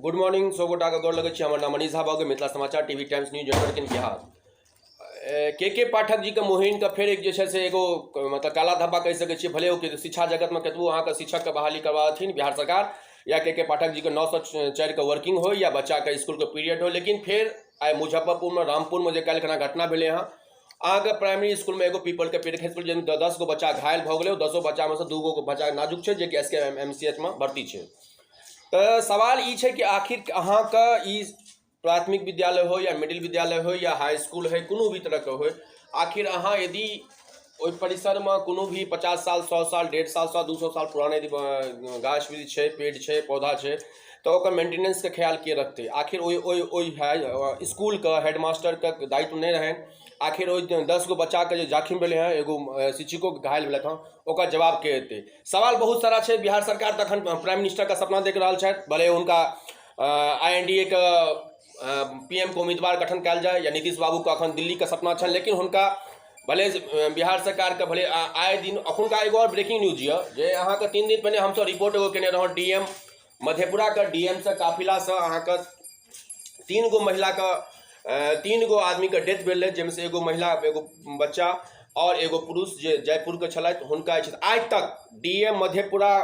Good morning, सब गोटाके गोर लगै छी। हमर नाम मनीष झा भऽ गेल। मिथिला समाचार, TV times news network in Bihar. के पाठक जीके मुहिमके फेर एक जे छै से एगो मतलब काला धब्बा कहि सकै छियै। भले ओ शिक्षा जगतमे कतबो अहाँके शिक्षकके बहाली करबाथिन बिहार सरकार या के के पाठक जीके 9 से 4के वर्किंग होइ या बच्चाके इसकुलके पीरियड होइ, लेकिन फेर आइ मुजफ्फरपुरमे, रामपुरमे जे काल्हि खना घटना भेलै हँ, अहाँके प्राइमरी इसकुलमे एगो पीपलके पेड़ खसि पड़लै, जाहिमे 10 गो बच्चा घायल भऽ गेलै। दसो बच्चामे सँ 2 गो बच्चा नाजुक छै, जेकि एस के एम सी एच मे भर्ती छै। तऽ सवाल ई छै कि आखिर अहाँके ई प्राथमिक विद्यालय हो या मिडिल विद्यालय हो या हाई स्कूल होइ, कोनो भी तरहके होइ, आखिर अहाँ यदि ओहि परिसरमे कोनो भी 50 साल, 100 साल, 150 साल, 100, 200 साल पुराना यदि गाछ वृक्ष छै, पेड़ छै, पौधा छै, तऽ ओकर मेंटेनेंसके ख्याल के रखतै? आखिर ओहि ओहि ओहि इसकुलके हेडमास्टरके दायित्व नहि रहनि? आखिर ओहि 10 गो बच्चाके जे जाखिम भेलै हँ, एगो शिक्षकोके घायल भेलथि हँ, ओकर जवाब के देतै? सवाल बहुत सारा छै। बिहार सरकार तखन प्राइम मिनिस्टरके सपना देख रहल छथि। भले हुनका आईएनडीए के पीएम के उम्मीदवार गठन कयल जाय या नीतीश बाबूके अखन दिल्लीके सपना छनि, लेकिन हुनका भले बिहार सरकारके भले आए दिन अखुनका एगो आओर ब्रेकिंग न्यूज यऽ जे अहाँके 3 दिन पहिने हमसब रिपोर्ट एगो केने रहौं। डीएम, मधेपुराके डीएमसँ काफिलासँ अहाँके 3 गो महिलाके, 3 गो आदमीके डेथ भेल रहै, जाहिमे से एगो महिला, एगो बच्चा आओर एगो पुरुष जे जयपुरके छलथि। हुनका जे छै आइ तक डीएम मधेपुरा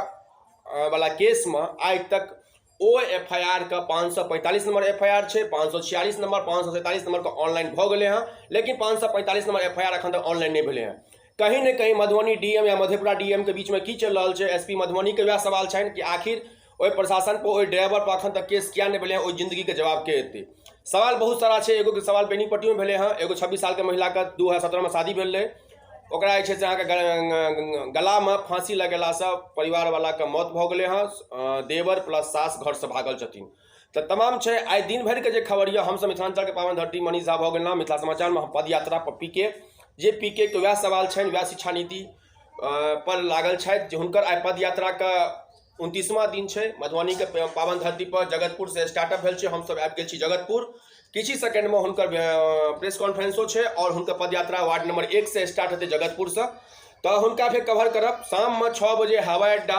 वाला केसमे आइ तक ओ एफआईआर के 545 नंबर एफआईआर छै, 546 नंबर, 547 नंबर के ऑनलाइन भऽ गेलै हँ, लेकिन 545 नंबर एफआईआर एखन तक ऑनलाइन नहि भेलै हँ। कहीं ने कहीं मधुबनी डीएम या मधेपुरा डीएम के बीचमे की चलि रहल छै? एसपी मधुबनीके वएह सवाल छनि कि आखिर ओहि प्रशासन पर, ओहि ड्राइवर पर एखन तक केस किया नहि भेलै हँ? ओहि जिंदगीके जवाब के देतै? सवाल बहुत सारा छै। एगो सवाल बेनीपट्टीमे भेलै हँ। एगो 26 सालके महिलाके 2017मे शादी भेल रहै। ओकरा जे छै से अहाँके गलामे फाँसी लगेलासँ परिवारवलाके मौत भऽ गेलै हँ। देवर प्लस सास घरसँ भागल छथिन। तऽ तमाम छै आइ दिन भरिके जे खबर यऽ। हमसब मिथिलाञ्चलके पावन धरती, मनीष झा भऽ गेल नाम। मिथिला समाचारमे हम पदयात्रा पर पीके, जे पीके के वएह सवाल छनि, वएह शिक्षा नीति पर लागल छथि, जे हुनकर आइ पदयात्राके 29वां दिन छै। मधुबनीके पावन धरती पर जगतपुरसँ स्टार्टअप भेल छै। हमसब आबि गेल छी जगतपुर। किछु ही सेकेंडमे हुनकर प्रेस कॉन्फ्रेंसो छै आओर हुनकर पदयात्रा वार्ड नंबर 1 से स्टार्ट हेतै जगतपुरसँ। तऽ हुनका फेर कवर करब। शाममे 6 बजे हवाई अड्डा,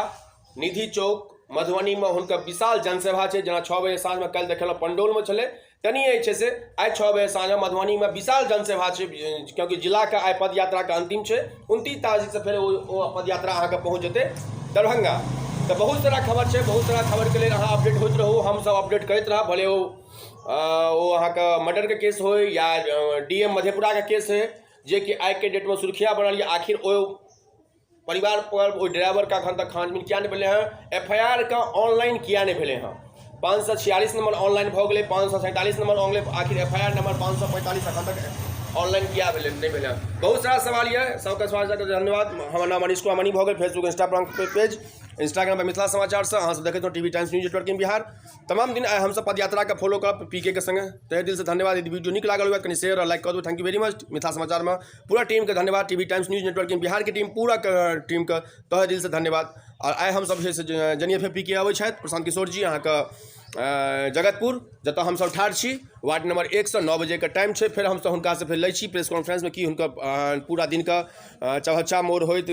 निधि चौक, मधुबनीमे हुनकर विशाल जनसभा छै। जेना 6 बजे साँझमे काल्हि देखेलहुँ पंडौलमे छलै, तनी जे छै से आइ 6 बजे साँझमे मधुबनीमे विशाल जनसभा छै, क्योंकि जिलाके आइ पदयात्राके अन्तिम छै। 29 तारीखसँ फेर ओ पदयात्रा अहाँके पहुँच जेतै दरभंगा। तऽ बहुत सारा खबर छै। बहुत सारा खबरके लेल अहाँ अपडेट होइत रहू। हमसब अपडेट करैत रहब, भले ओ अहाँके मर्डरके केस होइ या डीएम मधेपुराके केस होइ, जेकि आइके डेटमे सुर्खिया बनल यऽ। आखिर ओ परिवार पर, ओहि ड्राइवरके एखन तक छानबीन किया नहि भेलै हँ? एफआईआर के ऑनलाइन किया नहि भेलै हँ? 546 नंबर ऑनलाइन भऽ गेलै, 547 नंबर ऑनलाइन, आखिर एफआईआर नंबर 545 एखन तक ऑनलाइन किया भेलै, नहि भेलै हँ? बहुत सारा सवाल यऽ। सबके सवाल सबके धन्यवाद। हमर नाम मनीष कुमार मनी भऽ गेल। फेसबुक, इंस्टाग्राम पेज, इंस्टाग्राम पर मिथिला समाचारसँ अहाँ सब देखैत रहू TV times news network in Bihar. तमाम दिन आइ हमसब पदयात्राके फॉलो करब पीके के संगे। तहे दिलसँ धन्यवाद। यदि वीडियो नीक लागल हुए, कनि शेयर और लाइक कऽ देबै। Thank you very much. Mithila समाचारमे पूरा टीमके धन्यवाद। TV times news network in बिहारके टीम, पूरा टीमके तहे दिलसँ धन्यवाद। आओर आइ हमसब जे छै से जनिए फेर पीके अबै छथि, प्रशांत किशोर जी, अहाँके जगतपुर, जतऽ हमसब ठाढ़ छी वार्ड नंबर 1सँ, 9 बजेके टाइम छै। फेर हमसब हुनकासँ फेर लै छी प्रेस कॉन्फ्रेंसमे कि हुनकर पूरा दिनके चौहच्चा मोड़ होइत,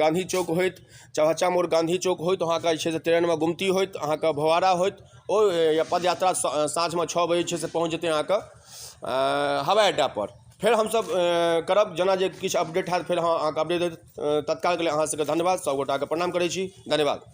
गाँधी चौक होइत, चौहच्चा मोड़, गाँधी चौक होइत, अहाँके जे छै से ट्रेनमे गुमती होइत, अहाँके भवारा होइत, ओ पदयात्रा साँझमे 6 बजे छै से पहुँच जेतै अहाँके हवाई अड्डापर। फेर हमसब करब जेना जे किछु अपडेट हैत, फेर अहाँके अपडेट। तत्कालके लेल अहाँ सबके धन्यवाद। सब गोटाके प्रणाम करै छी। धन्यवाद।